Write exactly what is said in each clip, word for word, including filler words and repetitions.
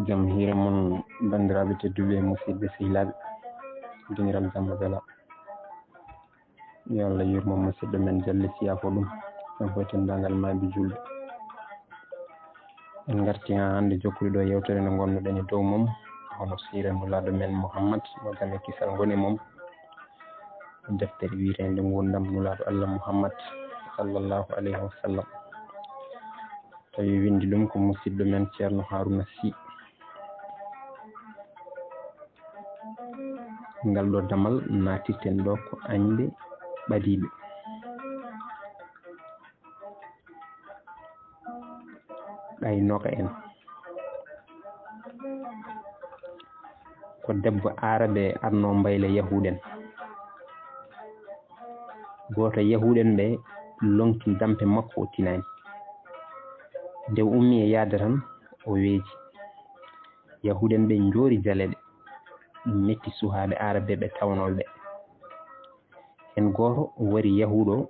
Jam hiire mon, banndiraaɓe tedduɓe, musidɓe sehilaaɓe, duñiral jamma bela. Yo Allah yurmo musidɗo men, jalle siyaafo ɗum, en fof denndaangal maaɓe juulɓe. En ngarti haa hannde jokkude ɗo yeewtere nde ngonnoɗen e dow mum, hono siira Nulaaɗo men Muhammad, mo jam e kisal ngoni mum. Deftere wiyeteende Nguurndam Nulaaɗo Allah Muhammad, sallallahu alayhi wa sallam. Tawi winndi ɗum ko musidɗo men Ceerno Haruna Sy. Ngal ɗo damal naatirten ɗo ko añɓe ɓadiiɓe. Ɗaynooka en. Ko debbo aarabe arno mbayla yahuuden. Gooto yahuuden ɓe longti dampe makko, o tinaani. Nde o ummi e yahde tan, o weeji. Yahuuden ɓe njoori jaleeɗe. Ɗum metti suhaaɓe aarabe ɓe tawnooɓe ɓe. Heen gooto wari yahuudo,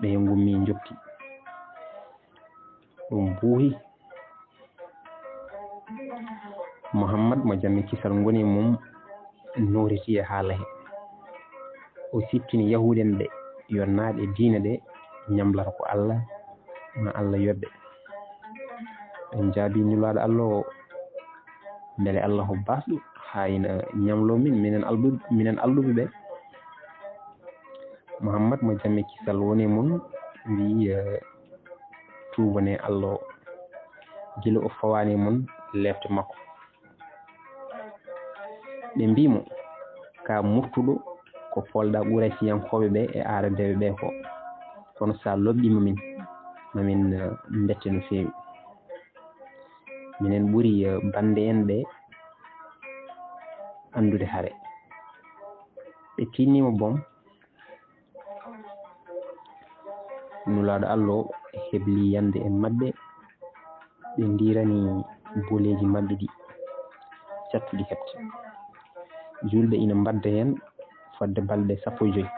ɓe ngummi njoppi. Ɗum buuhi. Muhammad mo jam e kisal ngoni e mum, nooriti e haala he. O siftini yahuuden ɓe yo naaɗ e diina ɗe, ñamlata ko Allah, ma Allah yoɓ ɓe. Ɓe njaabi Nulaaɗo Allah o, mbele Allah ko baasɗo haa ina ñamloo min, minen alɗu-, minen alɗuɓe ɓe? Muhammad mo jam e kisal woni e mum, wiyi, eh, tuubane Allah o, gila o fawaani e mum leefte makko. Ɓe mbii mo, ka murtuɗo ko poolɗaa Quraysiyankooɓe ɓe e aarabeeɓe ɓe ko. Kono so a loɓɗiima min, ma min, eh, mbette no feewi. Minen ɓuri, eh, bannde en ɓe anndude hare. Ɓe tiinniima boom, Nulaaɗo Allah o hebli yande e maɓɓe, ɓe ndiirani boleeji maɓɓe ɗi, cattuɗi heɓta. Juulɓe ina mbadda heen fodde balɗe sappo e joy.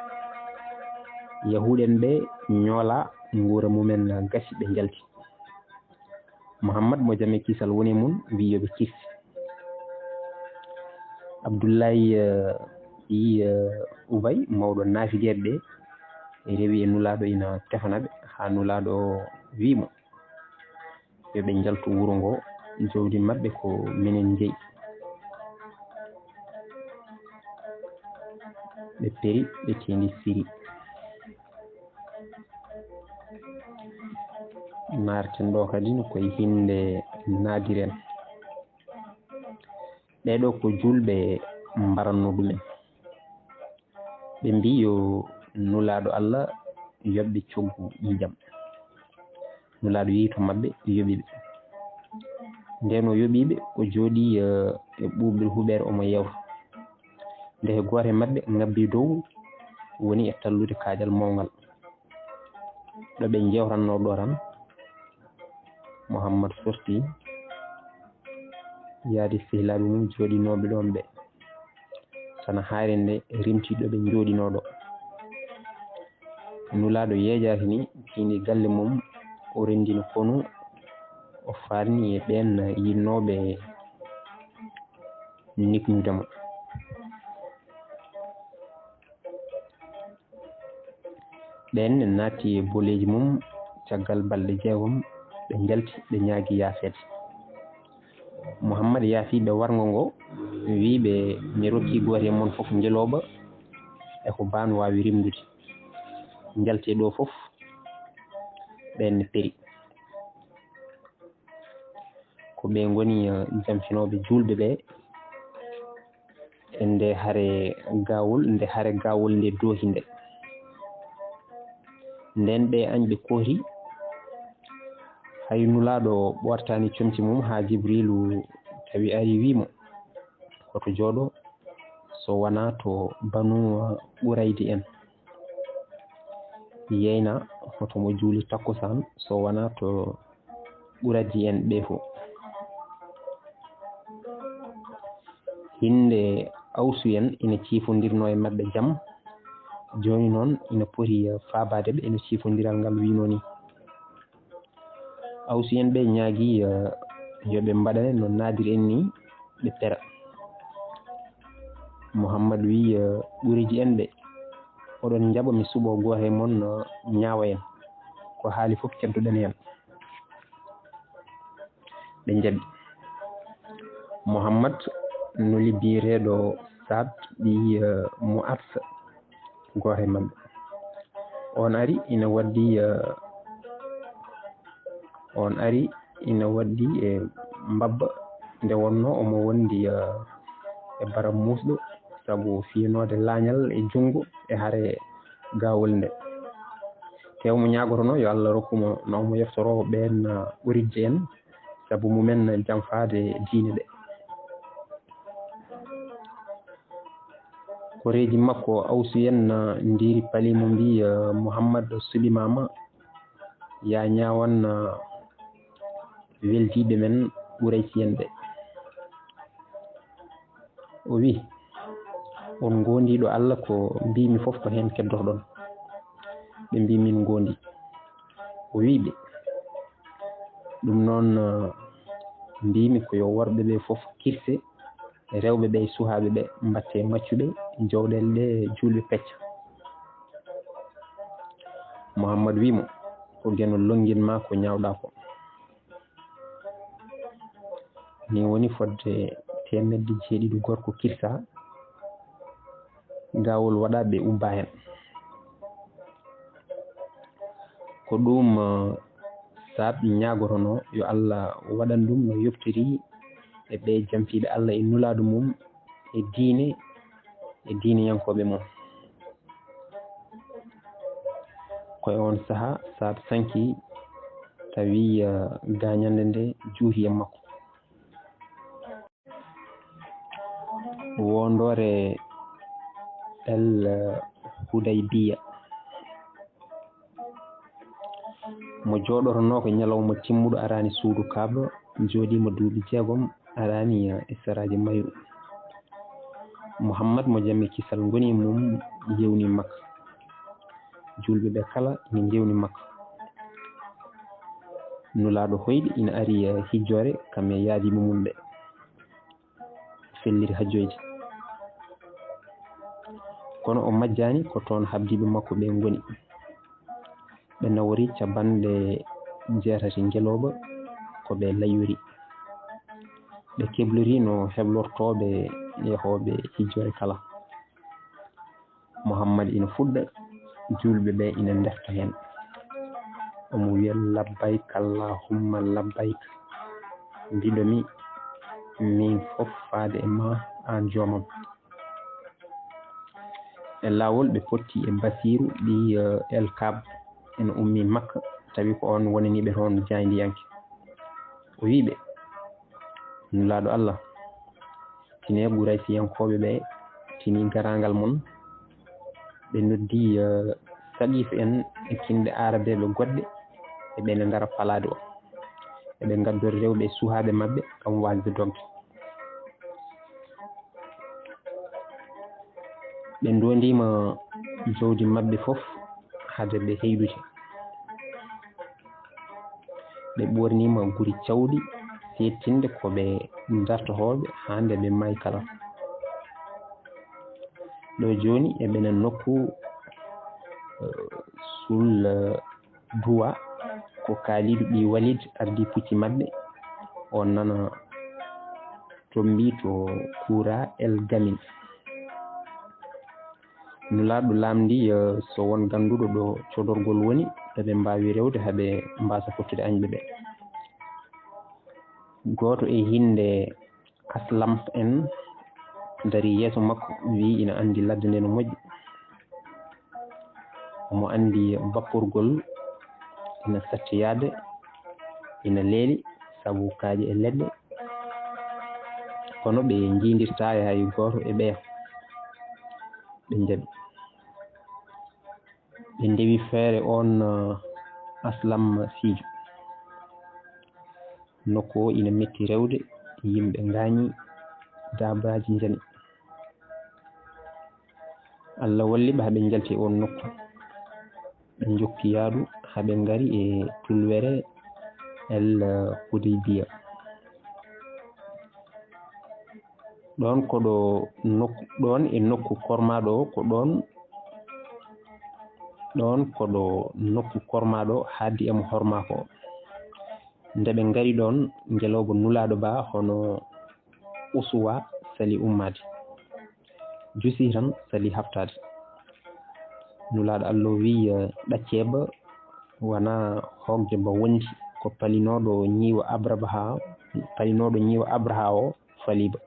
Yahuuden ɓe ñoola nguura mumen gasi, ɓe njalti. Muhammad mo jam e kisal woni e mum, wiyi yo ɓe kirsi. Abdullahi, eh, ɓii, eh, Ubay, mawɗo naafigeeɓe ɓe, rewi e Nulaaɗo ina tefana ɓe, haa Nulaaɗo o wii mo yo ɓe njaltu wuro ngo, jawdi maɓɓe ko minen njeyi. Ɓe peri, ɓe teendi siri. Naarten ɗo kadi no koye hinnde naadiren. Ɓee ɗo ko juulɓe mbaranno ɗumen. Ɓe mbii yo Nulaaɗo Allah yoɓ ɓe coggu ñiiƴam. Nulaaɗo yehi to maɓɓe, yoɓi ɓe. Ndeen o yoɓii ɓe, o jooɗii, eh, e ɓuuɓri huɓeere, omo yeewta. Nde gooto e maɓɓe ŋabbii dow, woni e tallude kaaƴal mawngal. Ɗo ɓe njeewtannoo ɗo tan, Muhammad sorti, yaadi sehilaaɓe mum jooɗinooɓe ɗoon ɓe. Sana haayre nde rimti ɗo ɓe njooɗinoo ɗo. Nulaaɗo yeejaaki ni, tiindi galle mum, o renndini konu, o faarni e ɓeen yiɗnooɓe nikñude mo. Ɓeen naatti e boleeji mum, caggal balɗe jeegom, ɓe njalti, ɓe ñaagi yaafeede. Muhammad yaafi ɓe warngo ngo, wii ɓe, mi rokkii gooto e mon fof njelooba e ko baan waawi rimdude. Njaltee ɗo fof, ɓeen ne peri. Ko ɓe ngoni, eh, jamfinooɓe juulɓe ɓe e nde hare gaawol, nde hare gaawol nde doohi nde. Ndeen ɓe añɓe koori, hay Nulaaɗo ɓoortaani comci mum haa Jibriilu tawi ari wii mo, hoto jooɗo so wonaa to Banu Quraydi en. Yeyna hoto mo juuli takkusaan so wonaa to Quraydi en ɓe fof. Hinnde Awsu en ina ciifondirnoo e maɓɓe jam, jooni noon ina poti faabaade ɓe no ciifondiral ngal wiynoo ni. Awsu en ɓe ñaagii, eh, Yo ɓe mbaɗane no naadir en nii, ɓe pera. Muhammad wiyi, eh, ɓureeji en ɓe, oɗon njaɓa mi suɓoo gooto e mon, eh, ñaawa en? Ko haali fof keddoɗen heen. Ɓe njaɓi. Muhammad nuli biyeteeɗo Saad ɓii, eh, Mu'ath, gooto e maɓɓe. On ari ina waddi, eh, on ari ina waddi e mbabba nde wonnoo omo wondi, eh, e baram muusɗo sabu fiyanoode laañal e junngo e hare gaawol nde. Tew mo ñaagotonoo yo Allah rokku mo no omo yeftoroo ɓeen, eh, ɓureeji en sabu mumen janfaade diine ɗe. Koreeji makko Awsu en, eh, ndiiri palii mo mbii, eh, Muhammad suɓimaama, yaa ñaawan, eh, weldiiɓe men Quraysi en ɓe. O wiyi, on ngoondiiɗo Allah ko mbiimi fof ko heen keddotoɗon? Ɓe mbii min ngoondii. O wiyi ɓe, ɗum noon, eh, mbiimi ko yo worɓe ɓe fof kirse, rewɓe ɓe e suhaaɓe ɓe mbaɗte maccuɓe, jowɗeele ɗe juulɓe pecca. Muhammad wiyi mo, ko geno lonngin ma ko ñaawɗaa ko. Ni woni fodde teemedde jeeɗiɗi gorko kirsa, gaawol waɗa ɓe ubba heen. Ko ɗum, eh, Saad ñaagotonoo yo Allah waɗan ɗum no yoftiri e ɓe janfiiɓe Allah e nulaaɗo mum e diine, e diineyankooɓe mum. Ko e oon sahaa Saad sanki tawi, eh, gaañannde nde juuti e makko. Woondoore El Hudaybiya. Mo jooɗotonoo ko ñalawma timmuɗo araani suudu Kaaba, jooɗiima duuɓi jeegom araani e saraaji mayo. Muhammad mo jam e kisal ngoni e mum yewni Makka. Juulɓe ɓe kala ina njewni Makka. Nulaaɗo hoyɗi ina ari, eh, hijjoore kam e yaadiiɓe mum ɓe. Felliti hajjoyde. Kono o majjaani ko toon habdiiɓe makko ɓe ngoni. Ɓe nawori capanɗe jeetati ngelooba ko ɓe layyori. Ɓe keblori no heblortooɓe yahooɓe hijjoore kala. Muhammad ina fuɗɗa, juulɓe ɓe ina ndefta heen. Omo wiya, "Labbayk Allahumma labbayk." Mbiɗo mi min fof faade e ma, aan joomam. E laawol, ɓe potti e Basiiru ɓii, eh, El Kaab, ene ummii Makka, tawi ko oon wonani ɓe toon jaayndiyanke. O wii ɓe, "Nulaaɗo Allah, tinee Quraysiyankooɓe ɓe, tinii garaangal mon." Ɓe noddi, eh, Saqiif en e kinɗe Aarabeeɓe goɗɗe, e ɓe ne ngara palaade o. Eɓe ngaddori rewɓe e suhaaɓe maɓɓe ngam waasde dogde. Ɓe ndoondiima jawdi maɓɓe fof hade ɓe heydude. Ɓe ɓoorniima guri cawɗi, seedtinde ko ɓe dartotooɓe haa nde ɓe maayi kala. Ɗo jooni eɓe nokku, eh, Sul, eh, Duwa, ko Kaalidu ɓii Walid ardii pucci maɓɓe, o nana tommbii to Kuura El Gamin. Nulaaɗo laamndii, eh, so won gannduɗo ɗo codorgol woni, eɓe mbaawi rewde haa ɓe mbaasa fottude añɓe ɓe. Gooto e hinnde Aslam en darii yeeso makko, wii ina anndi ladde nde no moƴƴi. Omo anndi bapporgol ina satti yahde, ina leeli sabu kaaƴe e leɗɗe. Kono ɓe njiidirtaay hay gooto e ɓeya. Ɓe njaɓi. Ɓe ndewi feere oon, eh, Aslam Siijo. Nokku o ina metti rewde, yimɓe ngaañi, daabaaji njani. Allah walli ɓe haa ɓe njalti e oon nokku. Ɓe njokki yaadu haa ɓe ngari e tulwere El Hudaybiya. Ɗoon ko ɗo nokku, ɗoon e nokku kormaaɗo o, ko ɗoon, ɗoon ko ɗo nokku kormaaɗo haaddi e mo hormaa ko. Nde ɓe ngari ɗoon, ngelooba nulaaɗo ba hono usuwa sali ummaade. Jusi tan sali haftaade. Nulaaɗo Allah o wiyi, eh, ɗaccee ba wonaa hoogde ba wondi ko palinooɗo ñiiwa Abraha, palinooɗo ñiiwa Abraha o fali ba.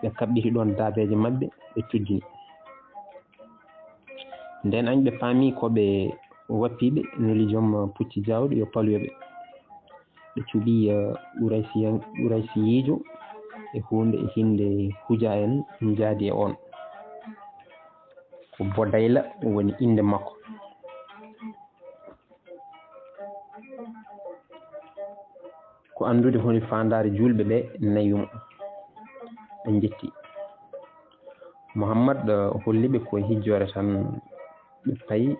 Ɓe kaɓɓiti ɗoon daabeeje maɓɓe, ɓe cuddini. Ndeen añ ɓe paami ko ɓe wappiiɓe, nuli joom pucci jawɗi yo paloyo ɓe. Ɓe cuɓi, eh, Quraysiyan-, Quraysiyiijo e huunde e hinnde huja en njaadi e oon. Ko Bodayla woni innde makko. Ko anndude holi faandaare juulɓe ɓe nayi mo. Ɓe njetti. Muhammad, eh, holli ɓe ko e hijjoore tan ɓe payi,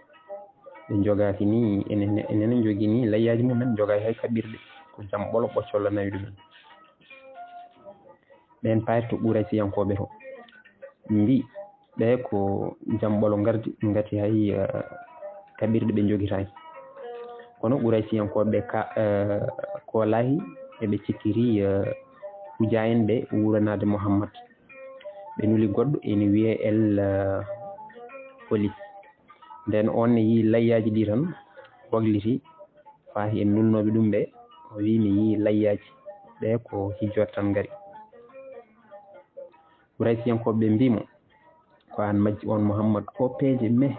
ɓe njogaaki ni, enen, enen njogii ni layyaaji mumen, njogaaki hay kaɓirɗe. Ko jam ɓolo ɓoccolla nawi ɗumen. Ɓeen paayto Quraysiyankooɓe to. Mbii, ɓee ko jam ɓolo ngardi, ngati hay, eh, kaɓirɗe ɓe njogitaani. Kono Quraysiyankooɓe ka, eh, koolaahi, eɓe cikkiri, eh, hujaa en ɓe wuranaade Muhammad. Ɓe nuli goɗɗo ene wiyee El, eh, Holis. Ndeen oon ne yii layyaaji ɗi tan, wagliti, faahi en nulnooɓe ɗum ɓe, o wii, "Mi yii layyaaji, ɓee ko hijjoode tan ngari." Quraysiyankooɓe ɓe mbii mo, "Ko aan majji oon Muhammad, ko peeje me,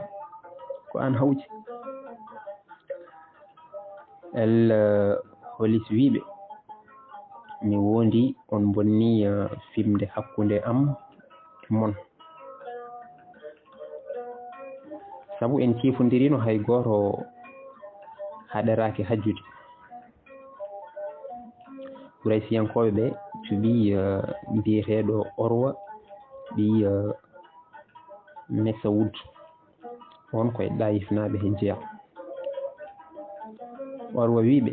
ko aan hawji." El, eh, Holis wii ɓe, "Mi woondii on mbonnii, eh, fimde hakkunde am e mon. Sabu en ciifondiriino, hay gooto haɗeraaki hajjude." Quraysiyankooɓe ɓe cuɓi, eh, biyeteeɗo Orwa ɓii, eh, Mesawud. Oon ko e Ɗaayifnaaɓe he jeyaa. Orwa wii ɓe,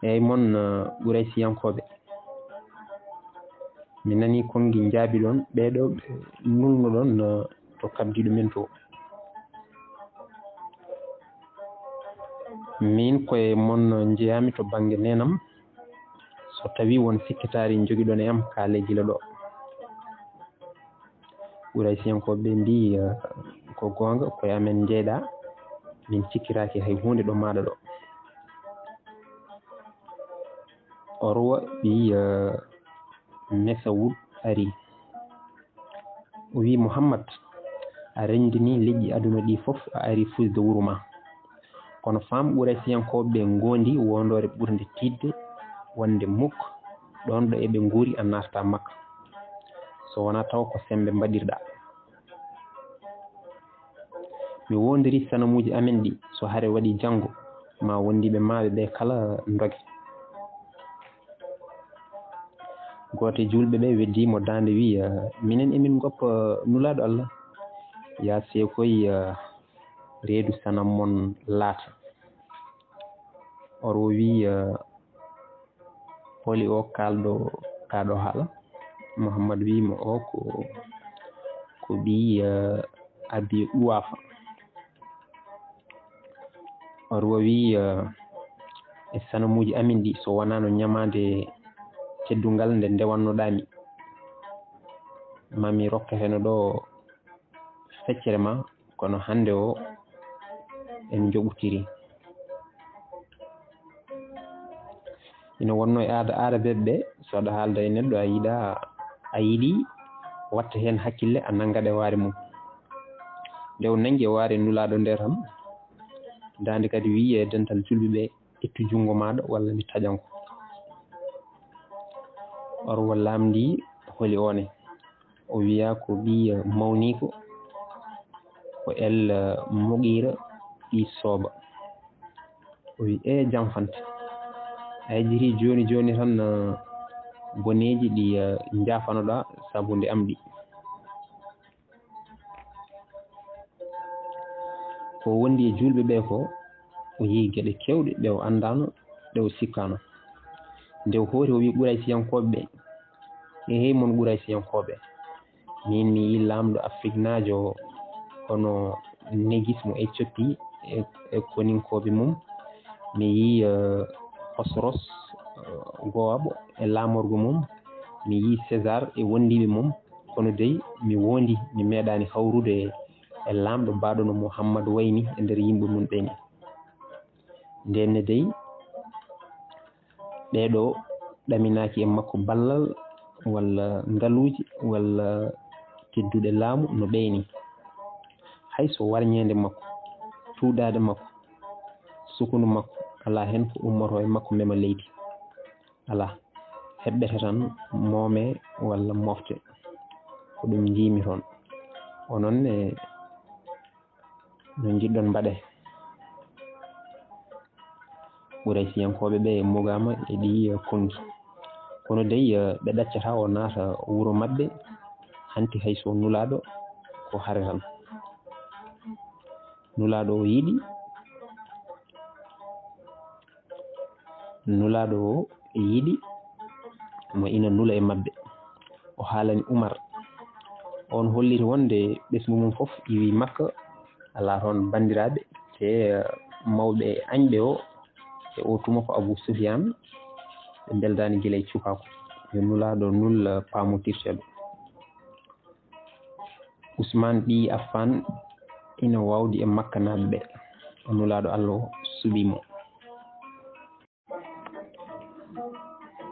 "Eey mon, eh, Quraysiyankooɓe, mi nanii konngi njaabi-ɗon ɓee ɗoo ɓe nulnuɗon, eh, to kabdiiɗo men to. Miin ko e mon njeyaami to bannge neenam. So tawii won sikkitaari njogiɗon e am, kaalee gila ɗoo." Quraysiyankooɓe ɓe mbii, "Eh, ko goonga, ko e amen njeyɗaa, min cikkitaaki hay huunde ɗo maaɗa ɗo." Orwa ɓii, eh, Mesawud ari. O wii, "Muhammad, a renndinii leƴƴi aduna ɗii fof, a arii fusde wuro maa. Kono faam, Quraysiyankooɓe ɓe ngoondii woondoore ɓurnde tiiɗde, wonde muk, ɗoon ɗo eɓe nguuri a naatataa Makka, so wonaa taw ko semmbe mbaɗirɗaa. Mi woondirii sanamuuji amen ɗi, so hare waɗii janngo, ma wondiiɓe maaɓe ɓe kala ndoge." Gooto e juulɓe ɓe weddii mo daande, wii, "Eh, minen emin ngoppa Nulaaɗo Allah, yaa seekoy, eh, reedu sanam mon laata." Orwa wii, eh, "Holi o kaalɗo, kaaɗo haala?" Muhammad wii mo, "O ko, ko ɓii, eh, Abi Uwaafa." Orwa wii, eh, "E sanamuuji amin ɗi, so wonaano ñamaande teddungal nde ndewannoɗaa mi, ma mi rokke heno ɗo feccere ma, kono hannde o en njoɓutiri." Ina wonnoo e aada aarabeeɓe ɓe, so aɗa haalda e neɗɗo, a yiɗaa, a yiɗi watta heen hakkille, a nanngat e waare mum. Nde o nanngi e waare Nulaaɗo nde tan, daande kadi wii e dental juulɓe ɓe, "Ittu junngo maaɗa walla mi taƴan ko." Orwa laamndii, "Holi oone?" O wiyaa ko ɓii mawniiko, ko El Mugiira ɓii Sooba. O wii, "Ee, jam fante. A yejjitii jooni jooni tan, eh, boneeji ɗi, eh, njaafanoɗaa sabu nde am ɗi." Ko wondi e juulɓe ɓe ko, o yii geɗe keewɗe ɗe o anndaano, ɗe o sikkaano. Nde o hoori, o wi Quraysiyankooɓe ɓe, "Eehey mon Quraysiyankooɓe, min mi yii laamɗo Afriknaajo hono Negis mo Ethiopie e, e koninkooɓe mum. Mi yii, eh, Hosros, eh, goowaɓo e laamorgo mum. Mi yii César e wondiiɓe mum. Kono dey, mi wondi, mi meeɗaani hawrude e laamɗo baaɗo no Muhammad wayni e nder yimɓe mum ɓe ni. Ndenne dey, ɓee ɗoo ɗaminaaki e makko ballal walla ngaluuji walla tedduɗe laamu no ɓee ni. Hay so warñeende makko, tuuɗaade makko, sukundu makko, alaa heen ko ummotoo e makko mema leydi. Alaa, heɓɓete tan moomee walla mofte. Ko ɗum njiimi toon. Onon ne, no njiɗɗon mbaɗee?" Quraysiyankooɓe ɓe mugaama e ɗii, eh, konngi. Kono dey, eh, ɓe ɗaccataa o naata wuro maɓɓe, hanti hay so Nulaaɗo ko hare tan. Nulaaɗo o yiɗi, Nulaaɗo o yiɗi mo ina nula e maɓɓe. O haalani Umar. On holliri wonde ɓesngu mum fof iwi Makka, alaa toon banndiraaɓe, te, eh, mawɓe añɓe o e o tuma ko Abu Sufyaan, ɓe mbeldaani gila e cukaaku. Yo Nulaaɗo nul, eh, paamotirteeɗo. Usmaan ɓii Affaan ina waawdi e Makkanaaɓe ɓe. O Nulaaɗo Allah o suɓii mo.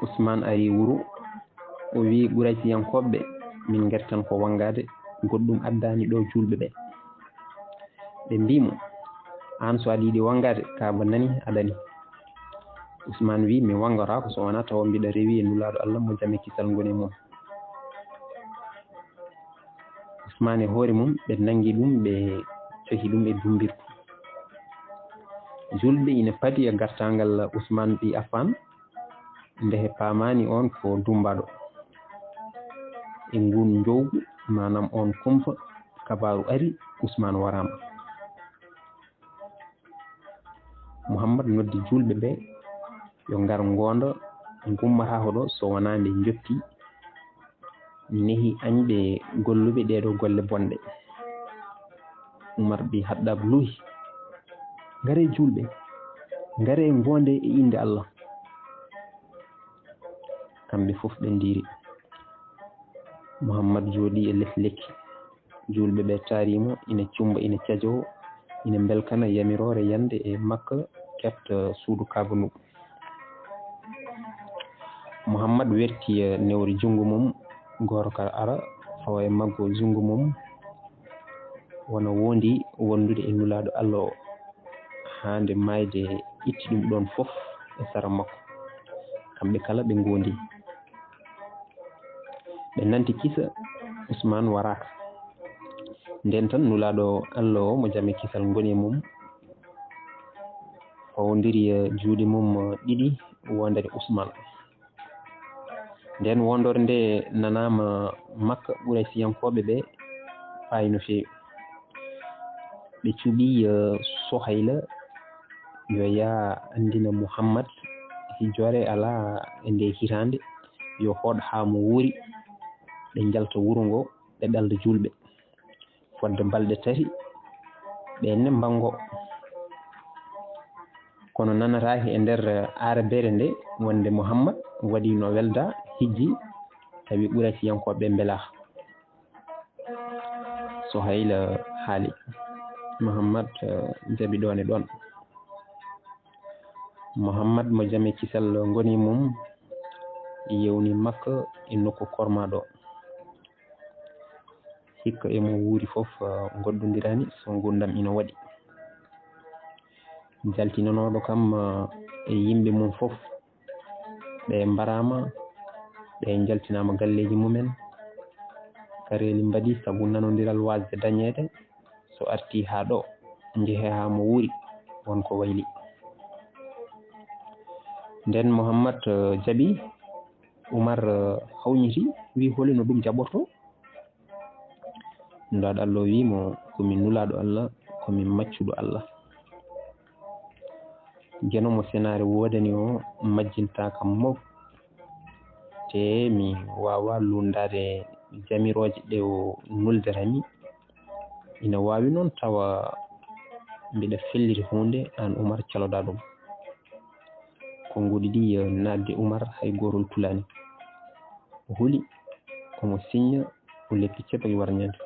Usmaan ari wuro, o wii Quraysiyankooɓe ɓe, "Min ngartan ko wanngaade, goɗɗum addaani ɗo juulɓe ɓe." Ɓe mbii mo, "Aan so aɗa yiɗi wanngaade, Kaaba nani aɗani." Usmaan wii, "Mi wanngotaako so wonaa tawa mbiɗa rewii e Nulaaɗo Allah mo jam e kisal ngoni e mum." Usmaan e hoore mum, ɓe nanngi ɗum, ɓe cohi ɗum e dummbirku. Juulɓe ina padi e gartaangal Usmaan ɓii Affaan, nde ɓe paamaani oon ko dummbaaɗo. E nguun njowgu, maanaam oon kumpa, kabaaru ari, Usmaan waraama. Muhammad noddi juulɓe ɓe, yo ngar ngoonda ngummataako ɗo so wonaa nde njottii nehi añɓe golluɓe ɗeeɗoo golle bonɗe. Umar ɓii Haɗɗaab luuhi, "Ngaree juulɓe, ngaree ngoondee e innde Allah." Kamɓe fof ɓe ndiiri. Muhammad jooɗii e les lekki. Juulɓe ɓe taari mo, ina cummba, ina cajoo, ina mbelkana yamiroore yande e Makka, keɓta suudu Kaaba ndu. Muhammad werti, eh, newri junngo mum, gooto kala ara fawa e maggo junngo mum, wona wondi wondude e Nulaaɗo Allah o, haa nde maayde itti ɗum ɗoon fof e sara makko. Kamɓe kala ɓe ngondi. Ɓe nanti kisa Usmaan waraaka. Nden tan Nulaaɗo Allah o mo jam e kisal ngoni e mum fawndiri, eh, juuɗe mum, eh, ɗiɗi wondani Usmaan. Nden wondore nde nanaama Makka, Quraysiyankooɓe ɓe paayi no feewi. Ɓe cuɓii, eh, Sohayla yo yaa anndina Muhammad hijjoore alaa e nde hitaande, yo hooɗ haa mo wuuri, ɓe njalta wuro ngo, ɓe ɗalda juulɓe. Fodde balɗe tati, ɓe ne mbanngo. Kono nanataake e nder aarabeere nde wonde Muhammad waɗi no welda hijji, tawi Quraysiyankooɓe mbelaaka. Sohayla haali. Muhammad, eh, jaɓi ɗoon e ɗoon. Muhammad mo jam e kisal ngoni mum, yewni Makka e nokku kormaaɗo. Hikka e mo wuuri fof, eh, ngoddondiraani, so nguurndam ina waɗi. Jaltinanooɗo kam, eh, e yimɓe mum fof, ɓe mbaraama, ɓe njaltinaama galleeji mumen. Kareeli mbaɗi sabu nanondiral waasde dañeede. So artii haa ɗo, njehee haa mo wuuri, won ko wayli. Nden Muhammad, eh, jaɓi, Umar, eh, hawñiti, wii, "Holi no ɗum jaɓortoo?" Nulaaɗo Allah o wii mo, "Ko mi Nulaaɗo Allah, ko mi maccuɗo Allah." Geno mo senaare woodani o majjintaaka mawɗo. Te mi waawaa lunndaade jamirooje ɗe o nuldirani. Ina waawi noon tawa mbiɗa felliti huunde, aan Umar, caloɗaa ɗum. Konnguɗi ɗi, eh, naatde Umar, hay gootol tulaani. O huli, omo siñña, o leppi ceɓe warñande.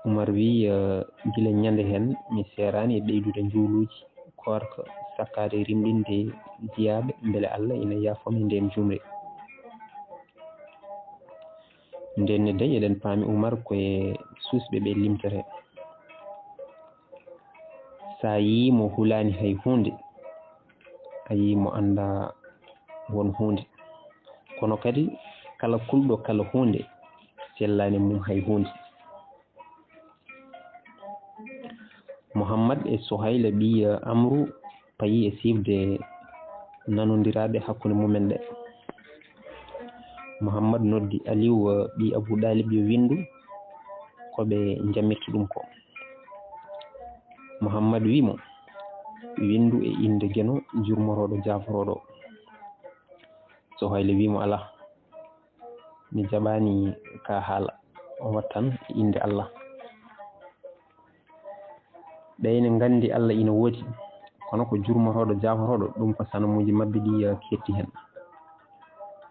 Umar wiyi, eh, gila ñande heen, mi seeraani e ɓeydude njuuluuji, koorka, sakkaade, rimɗinde jiyaaɓe, mbele Allah ina yaafoo mi ndeen juumre. Ndeen ne dey, eɗen paami Umar ko e suusɓe ɓe limtete. So a yii mo hulaani hay huunde, a yii mo anndaa won huunde. Kono kadi, kala kulɗo kala huunde, sellaani mum hay huunde. Muhammad e Suhayla ɓiy Amru payi e siifde nanondiraaɓe hakkunde mumen ɓe. Muhammad noddi Aliw ɓiy Abu Ɗaalib yo winndu ko ɓe njamirta ɗum ko. Muhammad wiyi mo, "Winndu e innde Geno, jurmotooɗo, jaaforooɗo." Suhayla wiyi mo, "Alaa, mi jaɓaani ka haala, o wattan e innde Allah." Ɓe ina nganndi Allah ina woodi, kono ko jurmotooɗo, jaaforooɗo, ɗum ko sanamuuji maɓɓe ɗi, eh, keetti heen.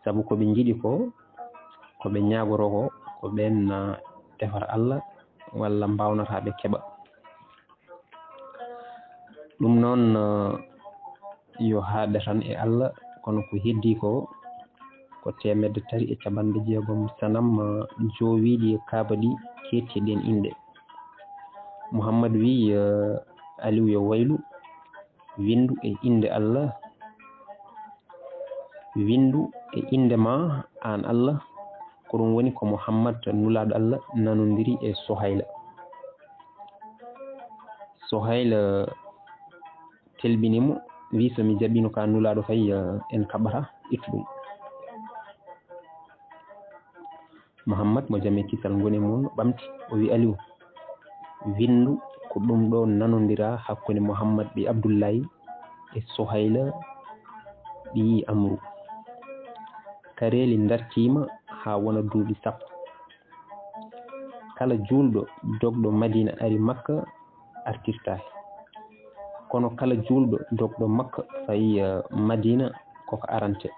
Sabu ko ɓe njiɗi ko, ko ɓe ñaagoroo ko, ko ɓeen, eh, defata Allah walla mbaawnata ɓe keɓa. Ɗum noon, eh, yo haaɗe tan e Allah, kono ko heddii ko, ko teemedde tati e capanɗe jeegom sanam, eh, joowiiɗi e Kaaba ɗi keetti e ɗeen inɗe. Muhammad wiyi, eh, Aliw yo waylu, winndu e innde Allah, winndu e innde ma aan Allah, ko ɗum woni ko Muhammad nulaaɗo Allah nanondiri e Suhayla. Suhayla telɓini mo, wiyi, "So mi jaɓiino ka nulaaɗo kay, eh, en kaɓata ittu ɗum." Muhammad mo jam e kisal ngoni e mum ɓamti, o wiyi, "Aliw, winndu ko ɗum ɗo nanondira hakkunde Muhammad ɓii Abdullahi e Suhayla ɓii Amru. Kareeli ndartiima haa wona duuɓi sappo. Kala juulɗo dogɗo Madina ari Makka artirtaake. Kono kala juulɗo dogɗo Makka fayi, eh, Madina koko arante.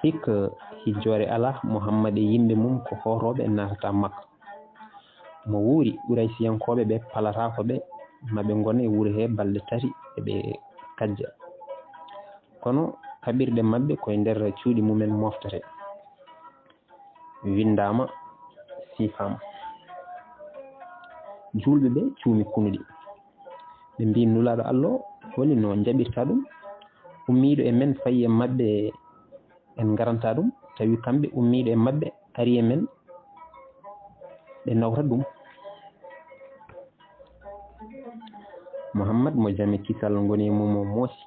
Hikka hijjoore alaa, Muhammad e yimɓe mum ko hootooɓe naatata Makka. Mo wuuri, Quraysiyankooɓe ɓe palataako ɓe, ma ɓe ngone e wuro he balɗe tati eɓe kajja. Kono kaɓirɗe maɓɓe ko e nder cuuɗi mumen moftete." Winndaama, siifaama. Juulɓe ɓe cuumi kunuɗi. Ɓe mbii, "Nulaaɗo Allah o, holi no njaɓirta ɗum? Ummiiɗo e men fayi e maɓɓe en ngaranta ɗum, tawi kamɓe ummiiɗo e maɓɓe ari e men, ɓe nawra ɗum." Muhammad mo jam e kisal ngoni e mum o moosi.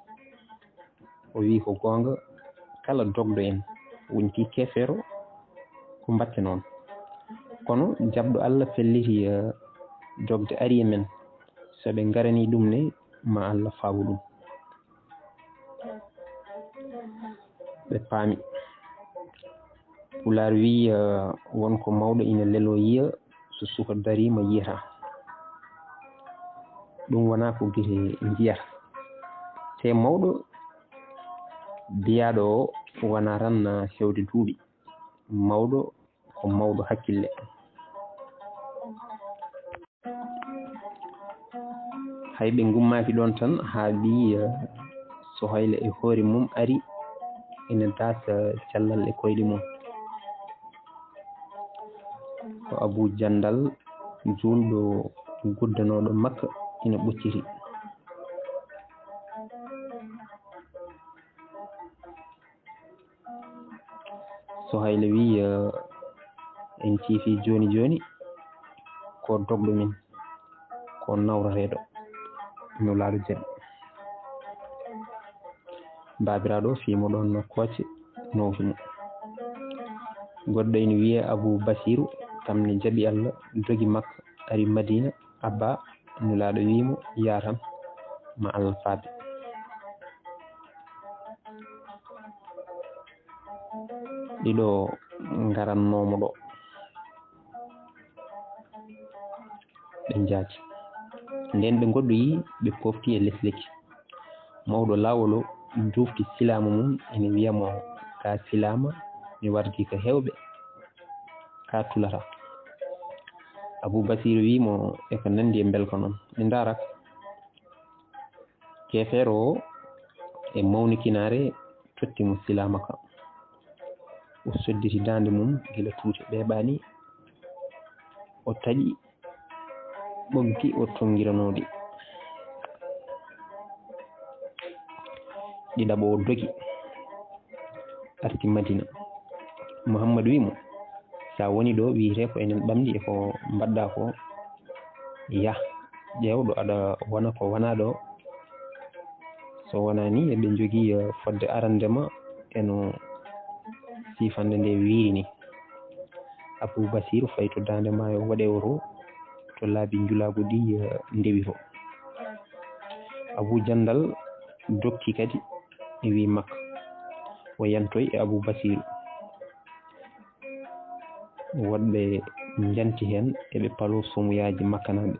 O wiyi, "Ko goonga, kala dogɗo en wonti keefeero, ko mbaɗten oon. Kono jaɓɗo Allah felliti, eh, dogde ari e men. So ɓe ngaranii ɗum ne, ma Allah faawu ɗum." Ɓe paami. Pulaar wiyi, eh, "Won ko mawɗo ina leloo yiya, so suka dariima yiyata. Ɗum wonaa ko gite njiyata. Te mawɗo biyaaɗo o wonaa tan hewde duuɓi. Mawɗo ko mawɗo hakkille." Hay ɓe ngummaaki ɗoon tan, haa ɓii, eh, Suhayla e hoore mum ari, ina daasa callal e koyɗe mum. Ko Abu Jandal, juulɗo guddanooɗo Makka, ina ɓocciti. Suhayla wiyi, eh, "En ciifi jooni jooni, ko dogɗo min, ko nawrateeɗo, Nulaaɗo jaɓi." Baabiraaɗo fii mo ɗoon no kooce noofi mo. Goɗɗo ina wiyee Abu Basiiru, kam ne jaɓi Allah, dogi Makka, ari Madiina, abba, Nulaaɗo wiyi mo, "Yaa tan, ma Allah faabe." Ɗiɗo ngarannoomo ɗo. Ɓe njaati. Nden ɓe ngoɗɗoyi, ɓe pofti e les lekki. Mawɗo laawol o dufti silaama mum, ene wiya mo, "Ka silaama, mi wardi ka heewɓe, ka tulata." Abuu Basiiru wi'i mo, "E ko nanndi e mbelka non, mi ndaara ka." Keefeero o e mawnikinaare totti mo silaama ka. O sodditi daande mum gila tuute ɓeeɓaani, o taƴi ɓoggi, o tonngiranoo ɗi. Ɗiɗaɓo o dogi, arti Madina. Muhammadu wi'i mo, "So a woni ɗo, wiyetee ko enen ɓamɗi e ko mbaɗɗaa ko, yah, ƴeew ɗo aɗa wona ko wonaa ɗo. So wonaa ni, eɓe njogii, eh, fodde arande ma e no siifannde nde wiiri ni." Abuu Basiiru fayi to daande maayo woɗewo to, to laabi njulaagu ɗi, eh, ndewi to. Abuu Janndal dokki kadi, e wi'i Makka, o yantoy e Abuu Basiiru. Woɗɓe njanti heen, eɓe paloo somuyaaji Makkanaaɓe.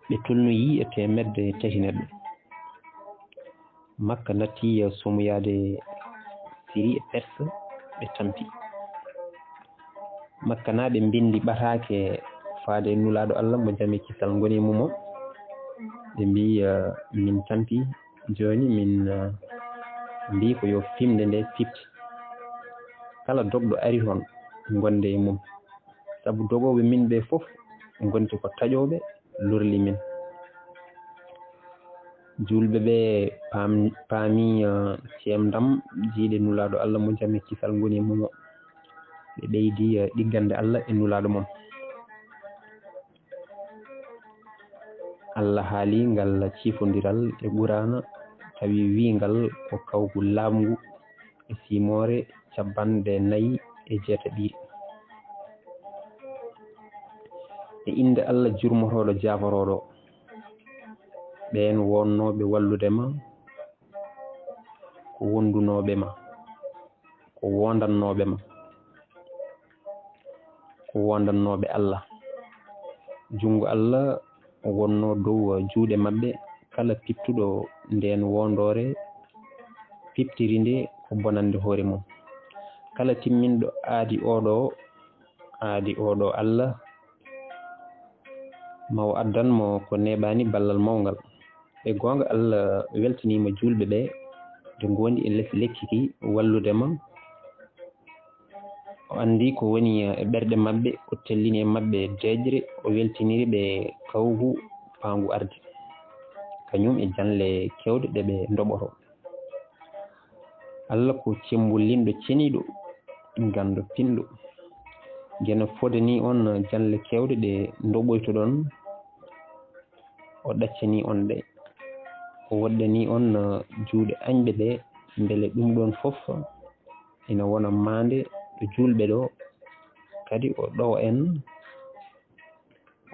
Ɓe tolnoyii e teemedde tati neɗɗo. Makka natti somuyaade Siri e Perse, ɓe tampi. Makkanaaɓe mbinndi ɓataake faade e Nulaaɗo Allah, mo jam e kisal ngoni e mum o. Ɓe mbiyi, eh, "Min tampi, jooni min, eh, mbiyi ko yo fimde nde fifti. Kala dogɗo ari toon, ngonde e mum. Sabu dogooɓe min ɓe fof ngonti ko taƴooɓe, lorli min." Juulɓe ɓe paam-, paami, eh, seemndam jiyɗe Nulaaɗo Allah, mo jam e kisal ngoni e mum o. Ɓe ɓeydi, eh, ɗiggande Allah e Nulaaɗo mum. Allah haali ngal ciifondiral e Quraana, tawi wi'i ngal ko kawgu laaɓngu e simoore cappanɗe nayi e jeetaɓiire. E innde Allah jurmotooɗo jaaforooɗo, ɓeen wonnooɓe wallude ma, ko wondunooɓe ma, ko wondannooɓe ma, ko wondannooɓe Allah. Junngo Allah wonnoo dow juuɗe maɓɓe, kala piptuɗo ndeen wondoore, piptiri nde ko bonannde hoore mum. Kala timminɗo aadi oɗo, aadi oɗo Allah, ma o addan mo ko neeɓaani ballal mawngal. E goonga, Allah weltiniima juulɓe ɓe, ɓe ngondi e les lekki ki wallude ma. O anndi ko woni e ɓerɗe maɓɓe, o tellini e maɓɓe deeƴre, o weltiniri ɓe kawgu paangu arde, kañum e janle keewɗe ɗe ɓe ndoɓoto. Allah ko cemmbollinɗo, ceniiɗo, ganndo, pinɗo. Geno fodani on janle keewɗe ɗe ndoɓoytoɗon, o ɗaccani on ɗe. O woɗɗani on juuɗe añɓe ɗe, mbele ɗum ɗoon fof ina wona maande ɗo juulɓe ɗo, kadi o ɗowa en,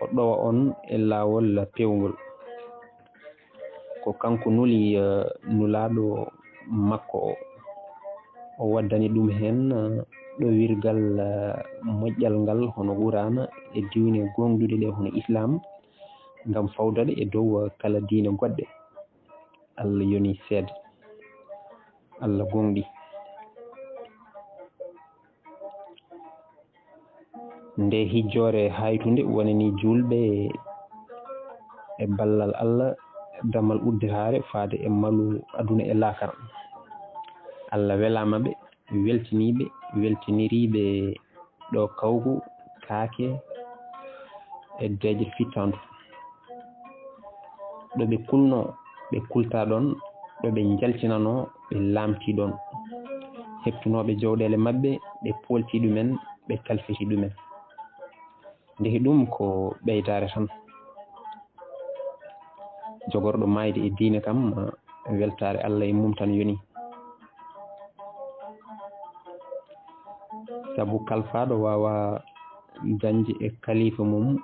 o ɗowa on e laawol peewngol. Ko kanko nuli, eh, nulaaɗo makko o. O waddani ɗum heen, eh, ɗowirgal, eh, moƴƴal ngal hono Quraana e diine gooŋɗuɗe ɗe hono Islaam, ngam fawda ɗe e dow, eh, kala diine goɗɗe. Allah yoni seede. Allah gooŋɗi. Nde hijjoore haytunde wonani juulɓe e ballal Allah, damal udditaare faade e malu aduna e laakara. Allah welaama ɓe, weltinii ɓe, weltinirii ɓe ɗo kawgu kaake e deeƴre fittaandu. Ɗo ɓe kulnoo, ɓe kulta ɗoon, ɗo ɓe njaltinanoo, ɓe laamtii ɗoon. Heɓtunooɓe jawɗeele maɓɓe, ɓe poolti ɗumen, ɓe kalfiti ɗumen. Ndehi ɗum ko ɓeydaare tan. Jogorɗo maayde e diine kam, weltaare Allah e mum tan yoni. Sabu kalfaaɗo waawaa dañde e kalifa mum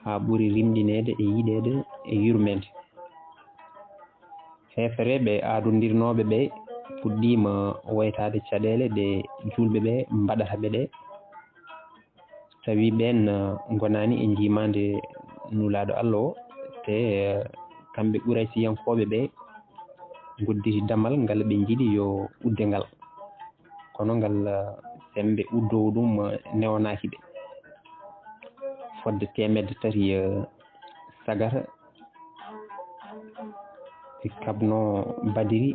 haa ɓuri rimɗineede e yiɗeede e yurmeende. Heefereeɓe aadondirnooɓe ɓe puɗɗiima woytaade caɗeele ɗe juulɓe ɓe mbaɗata ɓe ɗe, tawi ɓeen, eh, ngonaani e njiimaande Nulaaɗo Allah o, te, eh, kamɓe Quraysiyankooɓe ɓe ngodditi damal ngal ɓe njiɗi yo udde ngal. Kono ngal, eh, semmbe uddoowo ɗum, eh, newanaaki ɓe. Fodde teemedde tati, eh, sagata, ɓe kaɓno Badiri,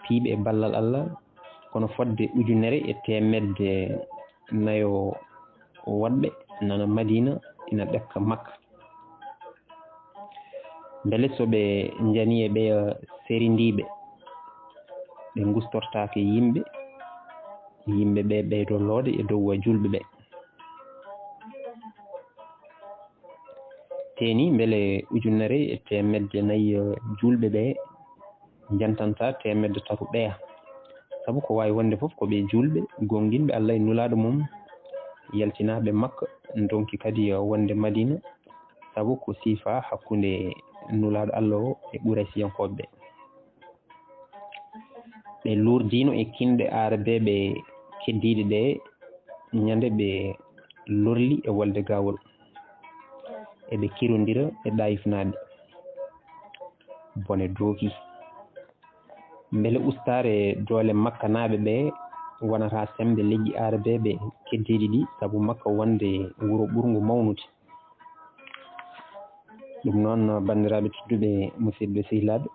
piiɓe e ballal Allah, kono fodde ujunere e teemedde nayo woɗɓe nana Madiina ina ɗekka Makka. Mbele so ɓe njanii e ɓeya serindiiɓe, ɓe ngustortaake yimɓe, yimɓe ɓe ɓeydo loode e dow juulɓe ɓe. Teeni mbele ujunere e teemedde nayi juulɓe ɓe njantantaa teemedde tati ɓeya. Sabu ko waawi wonde fof ko ɓe juulɓe, goonginɓe Allah e Nulaaɗo mum, yaltinaaɓe Makka, ndonki kadi wonde Madiina, sabu ko siifa hakkunde Nulaaɗo Allah o e Quraysiyankooɓe ɓe. Ɓe luurdiino e kinɗe Aarabeeɓe keddiiɗe ɗe ñande ɓe lorli e wolde gaawol. Eɓe kirondira e Ɗaayifnaaɓe. Bone dooki. Mbele ustaare doole Makkanaaɓe ɓe wonata semmbe leƴƴi Aarabeeɓe keddiiɗi ɗi, sabu Makka wonde wuro ɓurngo mawnude? Ɗum noon, banndiraaɓe tedduɓe, musidɓe sehilaaɓe,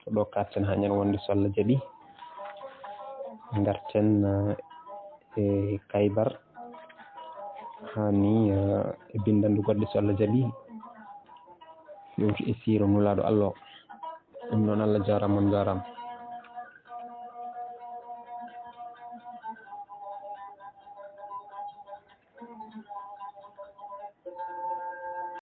ko ɗo kaaɗten haa ñande wonde so Allah jaɓi. Ngarten, eh, e Kaybar, haa ni, eh, e binndanɗe goɗɗe so Allah jaɓi. Fewti e siira Nulaaɗo Allah o. Ɗum noon, Allah jaaraama, on njaaraama.